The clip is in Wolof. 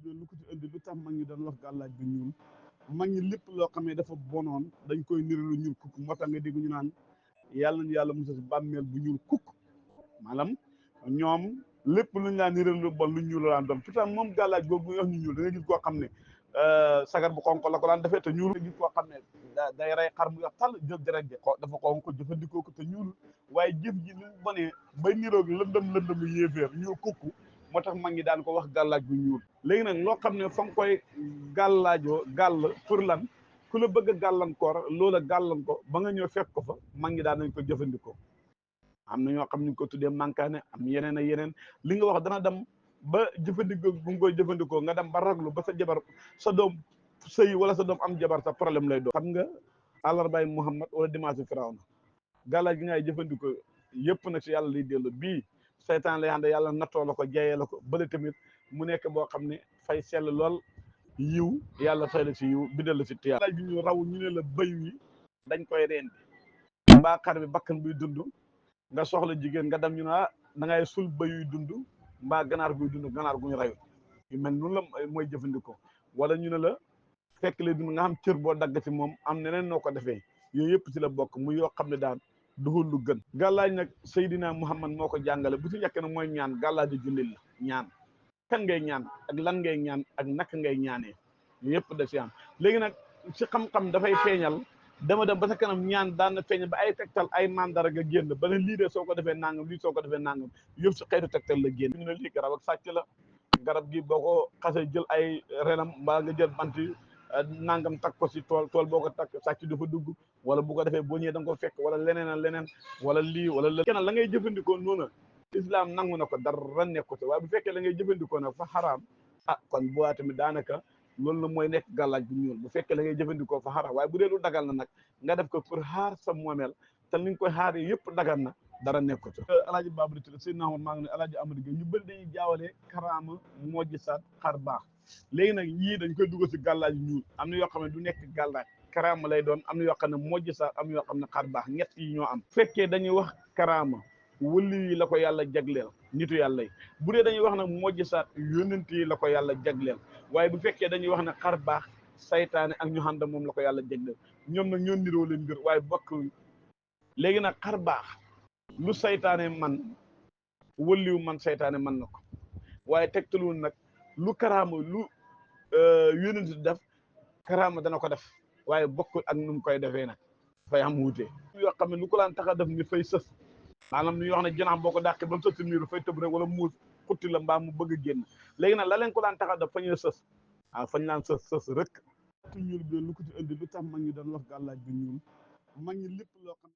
bi lu ko ci indi lu tax mag ñi doon wax gàllaaj bu ñuul mag ñi lépp loo xam ne dafa bonoon dañ koy niralu ñuul kukk moo tax nga dégg ñu naan yàlla nañu yàlla musal si bàmmeel bu ñuul kukk maanaam ñoom lépp lu ñu laa niralu lu bon lu ñuul la daan doon pourtant moom gàllaaj googu ñu wax ñu ñuul da nga gis koo xam ne sagar bu xonk la ko daan defee te ñuul da gis koo xam ne day rey xar mu yox tàll jël deret ji dafa xonk ko jëfandikoo ko te ñuul waaye jëf ji li mu bonee bay niroog lëndëm yu yéeféer ñuul kukk moo tax mag ñi daan ko wax gàllaaj bu ñuul léegi nag loo xam ne fa nga koy gàllaajoo gàll pour lan ku la bëgg a gàllankoor loola gàllan ko ba nga ñëw fekk ko fa mag ñi daan nañ ko jëfandikoo am na ñoo xam ne ñu ko tuddee mankaane am yeneen ak yeneen li nga wax dana dem ba jëfandikoo bu nga koy jëfandikoo nga dem ba raglu ba sa jabar sa doom sëy wala sa doom am jabar sa problème lay doon xam nga àllarbaay Muhammad wala dimanche Firawna gàllaaj gi ngay jëfandikoo yëpp nag si yàlla lay dellu bii seytaan lay ànd yàlla nattoo la ko jayee la ko bële tamit mu nekk boo xam ne fay sell lool yiw yàlla fay la si yiw bindal la si tiyaa gàllaaj gi ñu raw ñu ne la bëy wi dañ koy rendi mbaa xar bi bakkan buy dund nga soxla jigéen nga dem ñu ne da ngay sul bëy yuy dund mbaa ganaar guy dund ganaar gu ñu rayut yu mel noonu la mooy jëfandikoo wala ñu ne la fekk lay dund nga xam cër boo dagg ci moom am neneen noo ko defee yooyu yëpp ci la bokk muy yoo xam ne daal duhul lu gën gàllaaj nag Seydina Muhammad moo ko jàngale bu ci njëkk nag mooy ñaan gàllaaju jullit la ñaan kan ngay ñaan ak lan ngay ñaan ak naka ngay ñaanee yooyu yëpp da ci am léegi nag ci xam-xam dafay feeñal dama dem ba sa kanam ñaan daan na feeñal ba ay tegtal ay mandarga génn ba ne lii de soo ko defee nangam lii soo ko defee nangam yëpp si xeetu tegtal la génn ñu ne lii garab ak sàcc la garab gi boo ko xasee jël ay renam mbaa nga jël bant nangam takk ko si tool boo ko takk sàcc du fa dugg wala bu ko defee boo ñëwee da nga ko fekk wala leneen ak leneen wala lii wala la kenn la ngay jëfandikoo noonu islam nangu na ko dara nekku te waaye bu fekkee la ngay jëfandikoo nag fa xaraam kon bu waa tamit daanaka loolu la mooy nekk gàllaaj bu ñuul bu fekkee la ngay jëfandikoo fa xaraam waaye bu dee lu dagal na nag nga def ko pour xaar sa moomeel te li nga koy xaar yi yëpp dagal na dara nekku te alaaji Babou Touré sëy naa maa ngi ne alaaji Amadou Gueye ñu bëri dañuy jaawale karaama mojjisaat xar baax léegi nag yii dañ koy dugal si gàllaaj ñuul am na yoo xam ne du nekk gàllaaj karaama lay doon am na yoo xam ne mojjisaat am na yoo xam ne xar baax ñett yi ñoo am fekkee dañuy wax karaama wëli yi la ko yàlla jagleel nitu yàlla yi bu dee dañuy wax nag mojjisaat yónnent yi la ko yàlla jagleel waaye bu fekkee dañuy wax ne xar baax saytaane ak ñu xanda moom la ko yàlla jagleel ñoom nag ñoo niroo leen mbir waaye bokk léegi nag xar baax lu saytaane man wëliwu man saytaane man na ko waaye tegtalul nag lu karaama lu yónnent def karaama dana ko def waaye bokkul ak nu mu koy defee nag dafay am wuute yoo xam ne lu ko laan tax a def ni fay sës maanaam ñu wax ne janax boo ko dàqee ba mu sës si miiru fay tëb rek wala muus xutti la mbaa mu bëgg a génn léegi nag la leen ko daan tax a def fañ la sës fañ laan sës rëkk ñuul bi lu ko ci indi lu tax mag ñi doon wax gàllaaj bu ñuul mag ñi lépp loo xam